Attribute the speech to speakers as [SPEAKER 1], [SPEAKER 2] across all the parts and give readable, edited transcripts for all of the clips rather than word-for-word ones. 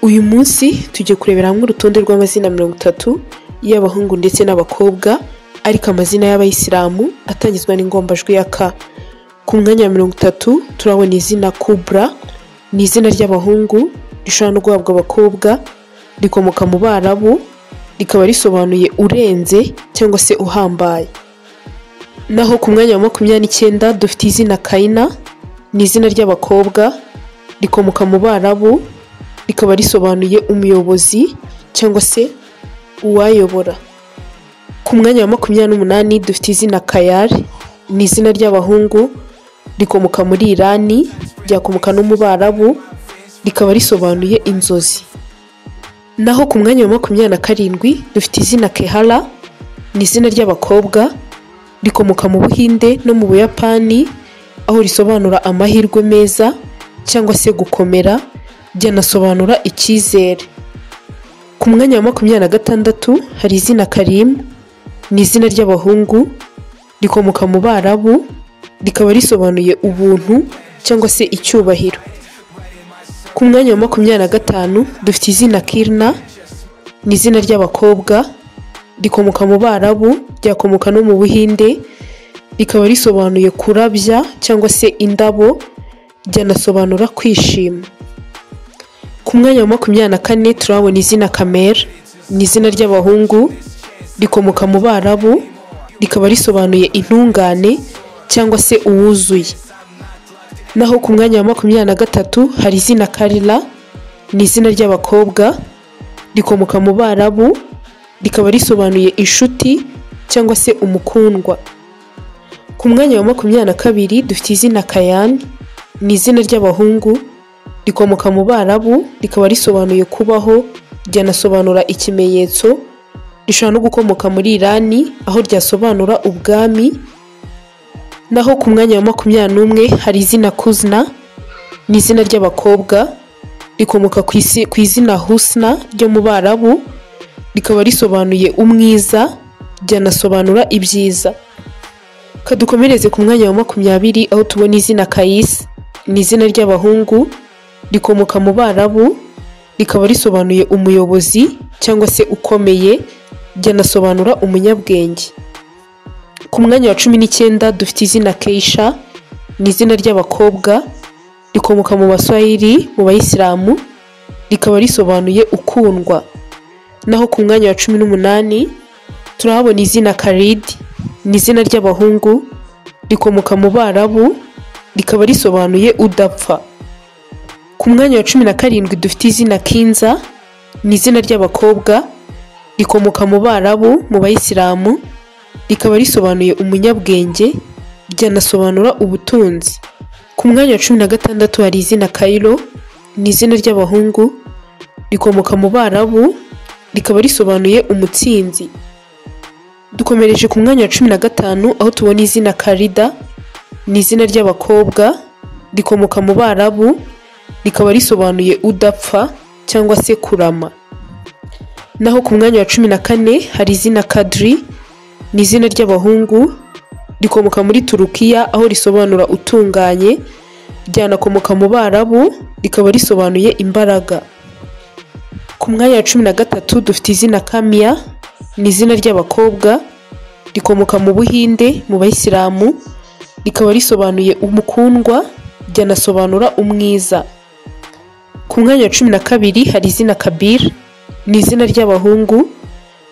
[SPEAKER 1] Uyu munsi tugiye kurebera hamwe urutonde rw'amazina 30 y'abahungu ndetse n'abakobwa, ariko amazina y'abayisilamu atangizwa n'ingombajwi ya K. Ku mwanya wa 30 turabona izina Kubra, ni izina ry'abahungu rishobora no guhabwa abakobwa, rikomoka mu Barabu, rikaba risobanuye urenze cyangwa se uhambaye. Naho ku mwanya wa 29 dufite izina Kaina, ni izina ry'abakobwa, rikomoka mu Barabu, rikaba risobanuye umuyobozi cyangwa se uwayobora. Ku mwanya wa 28 dufite izina Kayari, ni izina ry'abahungu, rikomoka muri Irani, ryakomoka no mu Barabu, rikaba risobanuye inzozi. Naho ku mwanya wa 27 dufite izina Kehala, ni izina ry'abakobwa, rikomoka mu Buhinde no mu Buyapani, aho risobanura amahirwe meza cyangwa se gukomera, ryanasobanura icyizere. Ku mwanya wa 26 hari izina Karim, ni izina ry'abahungu, rikomoka mu Barabu, rikaba risobanuye ubuntu cyangwa se icyubahiro. Ku mwanya wa 25 dufite izina Kirna, ni izina ry'abakobwa, rikomoka mu Barabu, ryakomoka no mu Buhinde, rikaba risobanuye kurabya cyangwa se indabo, ryanasobanura kwishima. Ku mwanya wa 24 turabona izina Kamera, ni izina ry'abahungu, rikomoka mu Barabu, rikaba risobanuye intungane cyangwa se uwuzuye. Naho ku mwanya wa 23 hari izina Karila, ni izina ry'abakobwa, rikomoka mu Barabu, rikaba risobanuye inshuti cyangwa se umukundwa. Ku mwanya wa 22 dufite izina Kayani, ni izina ry'abahungu, rikomoka mu Barabu, rikaba risobanuye kubaho, ryanasobanura ikimenyetso, rishobora no gukomoka muri Irani, aho ryasobanura ubwami. Naho ku mwanya wa 21 hari izina Kuzna, ni izina ry'abakobwa, rikomoka ku izina Husna ryo mu Barabu, rikaba risobanuye umwiza, ryanasobanura ibyiza. Kadukomereze ku mwanya wa 20 aho tubona izina Kayisi, ni izina ry'abahungu, rikomoka mu Barabu, rikaba risobanuye umuyobozi cyangwa se ukomeye, ryanasobanura umunyabwenge. Ku mwanya wa 19 dufite izina Keisha, ni izina ry'abakobwa, rikomoka mu Baswahili, mu Bayisilamu, rikaba risobanuye ukundwa. Naho ku mwanya wa 18 turahabona izina Khalid, ni izina ry'abahungu, rikomoka mu Barabu, rikaba risobanuye udapfa. Ku mwanya wa 17 dufite izina Kinza, ni izina ry'abakobwa, rikomoka mu Barabu, mu Bayisilamu, rikaba risobanuye umunyabwenge, ryanasobanura ubutunzi. Ku mwanya wa 16 hari izina Kairo, ni izina ry'abahungu, rikomoka mu Barabu, rikaba risobanuye umutsinzi. Dukomereje ku mwanya wa 15 aho tubona izina Karida, ni izina ry'abakobwa, rikomoka mu Barabu, rikaba risobanuye udapfa cyangwa se kurama. Naho ku mwanya wa 14 hari izina Kadri, ni izina ry'abahungu, rikomoka muri Turukiya, aho risobanura utunganye, ryanakomoka mu Barabu, rikaba risobanuye imbaraga. Ku mwanya wa 13 dufite izina Kamia, ni izina ry'abakobwa, rikomoka mu Buhinde, mu Bayisilamu, rikaba risobanuye umukundwa, ryanasobanura umwiza. Ku mwanya wa 12 hari izina Kabir, ni izina ry'abahungu,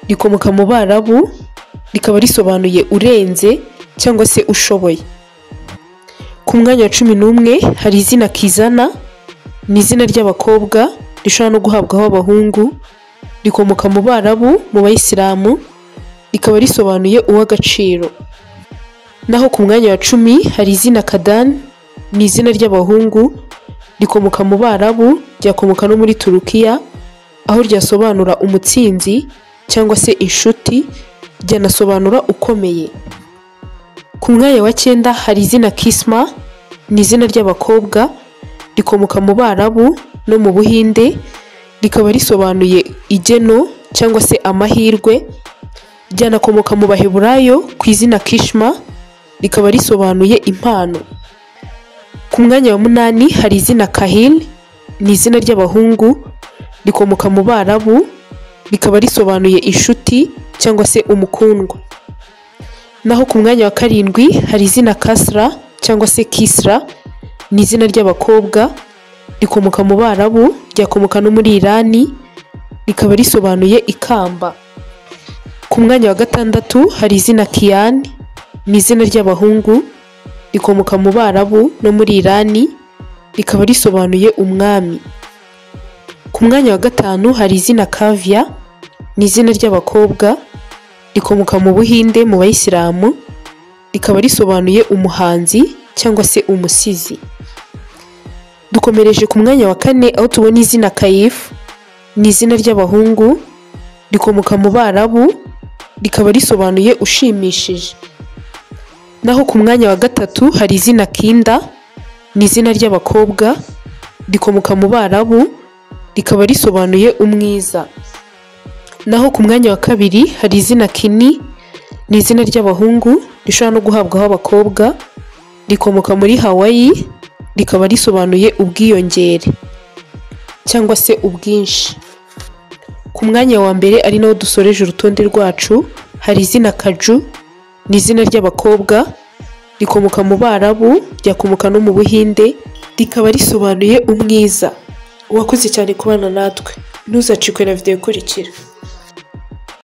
[SPEAKER 1] rikomoka mu Barabu, rikaba risobanuye urenze cyangwa se ushoboye. Ku mwanya wa 11 hari izina Kizana, ni izina ry'abakobwa, rishobora no guhabwaho abahungu, rikomoka mu Barabu, mu Bayisilamu, rikaba risobanuye uw'agaciro. Naho ku mwanya wa 10 hari izina Kadan, ni izina ry'abahungu, rikomoka mu Barabu, ryakomoka no muri Turukiya, aho ryasobanura umutsinzi cyangwa se inshuti, ryanasobanura ukomeye. Ku mwanya wa 9 hari izina Kisma, ni izina ry'abakobwa, rikomoka mu Barabu no mu Buhinde, rikaba risobanuye igeno cyangwa se amahirwe, ryanakomoka mu Baheburayo ku izina Kishma, rikaba risobanuye impano. Ku mwanya wa 8 hari izina Kahil, ni izina ry'abahungu, Rikomoka mu Barabu, rikaba risobanuye inshuti cyangwa se umukundwa. Naho ku mwanya wa 7 hari izina Kasra cyangwa se Kisra, ni izina ry'abakobwa, rikomoka mu Barabu, ryakomoka no muri Irani, rikaba risobanuye ikamba. Ku mwanya wa 6 hari izina Kian, ni izina ry'abahungu, rikomoka mu Barabu no muri Irani, rikaba risobanuye umwami. Ku mwanya wa 5 hari izina Kavya, ni izina ry'abakobwa, rikomoka mu Buhinde mu Bayisilamu, rikaba risobanuye umuhanzi cyangwa se umusizi. Dukomereje ku mwanya wa 4 aho tubona izina Kayif, ni izina ry'abahungu, rikomoka mu Barabu, rikaba risobanuye ushimishije. Naho ku mwanya wa 3 hari izina Kinda, ni izina ry'abakobwa, rikomoka mu Barabu, rikaba risobanuye umwiza. Naho ku mwanya wa 2 hari izina Kini, ni izina ry'abahungu rishobora no guhabwaho abakobwa, rikomoka muri Hawaii, rikaba risobanuye ubwiyongere cyangwa se ubwinshi. Ku mwanya wa 1 ari nawo dusoreje urutonde rwacu hari izina Kaju, ni izina ry'abakobwa, rikomoka mu Barabu, ryakomoka no mu Buhinde, rikaba risobanuye umwiza. Wakoze cyane kubana natwe, ntuzacikwe na video ikurikira.